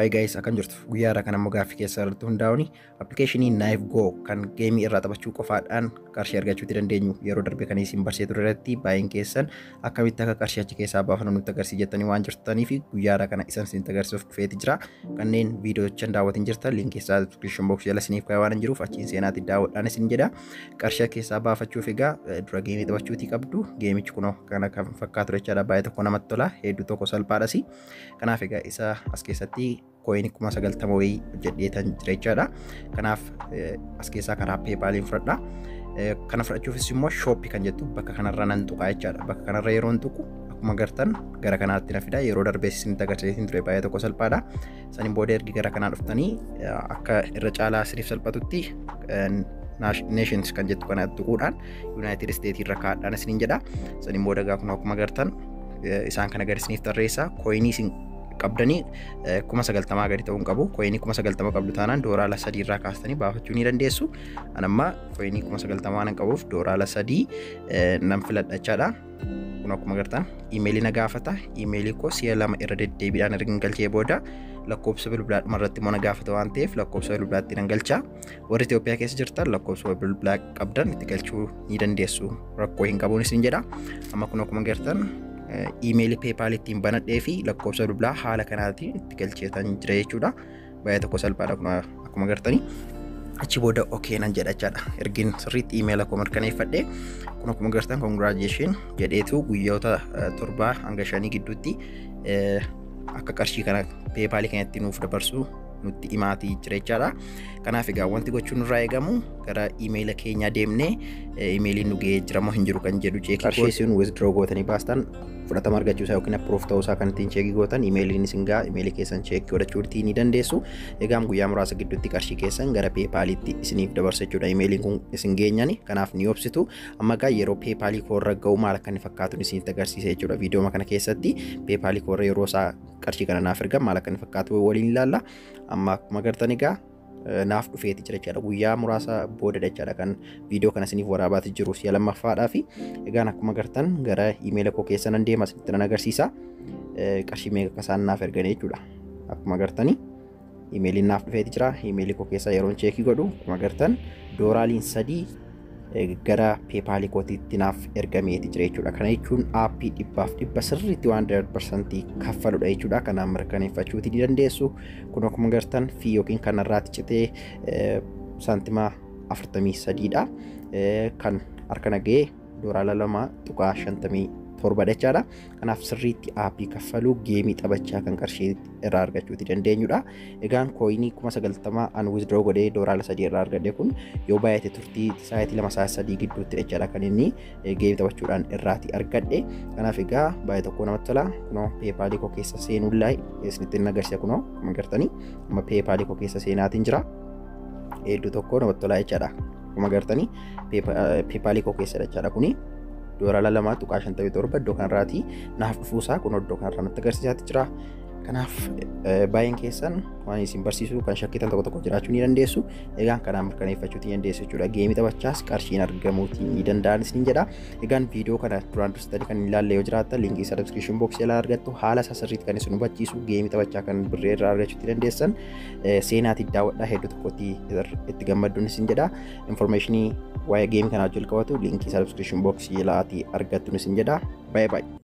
Hi guys, akkam jirtu? Guyyaa irraa kan ammoo gaaffii keessa irratti hundaa'uun appilikeeshinii Knife Go kan geemii irraa taphachuu qofaadhaan qarshii argachuutti dandeenyu yeroo darbe kan isin barsee ture irratti baay'een keessan akkamitti akka qarshii achi keessaa baafannu nutti agarsiisi jettanii waan jirtanii fi guyyaa irraa kana isan isinitti agarsiisuuf dhufeeti jira. Kanneen viidiyoocha daawwatin jirtan liinkii isaa description box jala isiniif kaa'ee waan jiruuf achiin seenaatti daawwadhaan isin jedha. Qarshii keessaa baafachuuf egaa dura geemii taphachuutii qabdu. Geemichi kunoo kana kan fakkaatu jechaadha. Baay'ee tokko namatti tola. Hedduu tokko salphaadhas. Kanaaf egaa isa as keessatti kooyinii 90,000 wayii hojjedheetan jira jechaadha. Kanaaf as keessaa karaa PayPaliin fudhadha. Kana fudhachuufis immoo shooppii kan jettu bakka kanarra nan tuqaa jechaadha. Bakka kanarra yeroo tuqu akkuma gartan gara kanaatti na fida. Yeroo darbee isinitti agarsiisin ture, baay'ee tokko salphaadha. Saniin booda ergi gara kanaa dhuftanii akka irra caalaa isiniif salphatutti nations kan jettu kana tuquudhaan United States irra kaa'adhaan isiniin jedha. Saniin booda gaa kun akkuma gartan isaan kana gadi isiniif tarreessa. Kooyinii isin qabdanii 90,000 gadi ta'uu hin qabu. Kooyinii 90,000 qabdu taanaan $3 irraa kaastanii baafachuu ni dandeessu. Ani amma kooyinii 90,000 waan qabuuf $3 nan filadha jechaadha. Kun akkuma agartan iimeelii na gaafata. Iimeelii koo si'a lama irra deddeebiidhaan erga galchee booda lakkoofsa bilbilaa dhuma irratti immoo na gaafata waan ta'eef lakkoofsa bilbilaatti nan galcha. Warri Itoophiyaa keessa jirtan lakkoofsa bilbilaa qabdan itti galchuu ni dandeessu. Rakkoo hin qabuun isin jedha. Amma kun akkuma agartan iimeelii PayPal ittiin banadhee fi lakkoofsa bilbilaa haala kanaatiin itti galcheetan jira jechuudha. Baay'ee tokko salphaadha kun akkuma agartanii. Achi booda okay nan jedha jechaadha. Ergin sirriitti iimeela koo mirkaneeffadhee kun akkuma agartan congratulation jedheetu guyyoota 7 hanga 5 gidduutti akka qarshii kana PayPalii kanatti nuuf dabarsu nutti himaatii jira jechaadha. Kanaaf egaa wanti gochuun nurraa eegamu gara iimeela keenyaa deemnee iimeeliin nu ga'ee jira moo hin jiru kan jedhu cheekii. Qarshii isin withdraw gootanii baastan fudhatama argachuu isaa yookiin approve ta'uu isaa kan ittiin cheekii gootan iimeeliin isin ga'a, iimeelii keessan cheekii godhachuu ni dandeessu. Egaa guyyaa muraasa gidduutti qarshii keessan gara PayPaliitti isiniif dabarsa jechuudha. Iimeeliin kun isin geenyani, kanaaf ni obsitu. Amma egaa yeroo PayPalii koorra ga'u maal akka inni fakkaatu isinitti agarsiisa jechuudha. Viidiyoo kana keessatti PayPalii koorra yeroo isaa qarshii kana naaf ergan maal akka inni fakkaatu waliin ilaalla. Amma akkuma agartan egaa naaf dhufeeti jira jechaadha. Guyyaa muraasa booda jechaadha kan viidiyoo kana isiniif waraabaati jiru si'a lammaffaadhaa fi egaan akkuma agartan gara iimeela koo keessa nan deema, isinitti nan agarsiisa. Qarshii meeqa akka isaan naaf ergan jechuudha. Akkuma agartanii iimeeliin naaf dhufeeti jira. Iimeelii koo keessa yeroon cheekii godhu akkuma agartan $3 gara PayPalii kootiitti naaf ergameeti jira jechuudha. Kana jechuun aappii 100% sirriitti 100% kaffaludha jechuudha. Kanaan mirkaneeffachuuti ni dandeessu. Kun akkuma agartan fee yookiin kanarraati citee saantima 43dha. Kan harka nagahee $2.57 jechaadha. Kanaaf sirriitti aappii kaffaluu geemii taphachaa kan qarshii irraa argachuuti dandeenyudha. Egaan kooyinii 90,000 an withdraw godhee $3 irraa argadhe kun yoo baay'ate turtii sa'aatii 2 sa'aatii 3 gidduutti jechaadha kan inni geemii taphachuudhaan irraati argadhe. Kanaaf egaa baay'ee tokko namatti tola. Kunoo PayPalii koo keessa seenullaa isinitti hin agarsiisa, kunoo akkuma agartanii amma PayPalii koo keessa seenaatiin jira. Hedduu tokko namatti tola jechaadha. Akkuma agartanii PayPalii koo keessa jechaadha kuni. $2.57 iddoo kanarraati naaf dhufuusaa kun iddoo kanarraa natti agarsiisaati jira. Kanaaf baay'een keessan waan isin barsiisu kan shakkitan tokko tokko jiraachuu ni dandeessu. Egaan kanaan mirkaneeffachuu ni dandeessu jechuudha. Geemii taphachaas qarshiin argamuutii ni danda'an isiniin jedha. Egaan viidiyoo kana duraan dursitanii kan ilaalle yoo jiraattan liinkii isaa description box jalaa argattu. Haala isaa sirriitti kan isin hubachiisu, geemii taphachaa kan birree irraa argachuu dandeessan seenaatii daawwadhaa, hedduu tokkotti itti gammadduun isin jedha. Informationii waa'ee geemii kanaa wajjin qabatu liinkii isaa description box jalaatii argattu isin jedha. Baay'ee baay'ee.